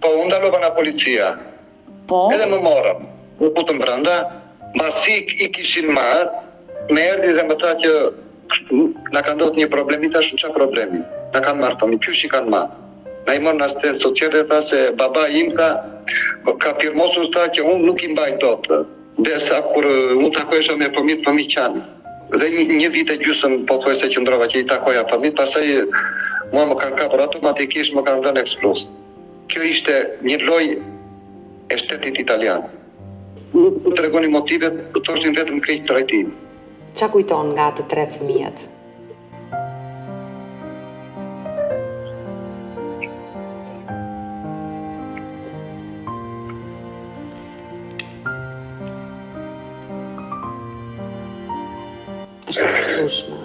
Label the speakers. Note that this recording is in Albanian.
Speaker 1: Po, u ndalova nga policia.
Speaker 2: Po.
Speaker 1: Edhe më morën. Më futën brenda, mbasi i kishin marrë, më erdhi dhe më tha që kështu, na ka ndodhur një problem, i thashë ça problemi? Na kanë marrë fëmijë, qysh i kanë marrë? Na i morën asistentë sociale tha se baba im tha ka firmosur tha që unë nuk i mbaj dot. Derisa kur unë takohesha me fëmijët, fëmijët qanin. Dhe një, një vit e gjysmë pothuajse qëndrova që i takoja fëmijët, pastaj mua më kanë kapur automatikisht më kanë dhënë eksplus. Kjo ishte një lojë e shtetit italian. Nuk u tregonin motivet, thoshin vetëm keqtrajtim.
Speaker 2: Ça kujton nga të tre fëmijët? Është e kuptueshme.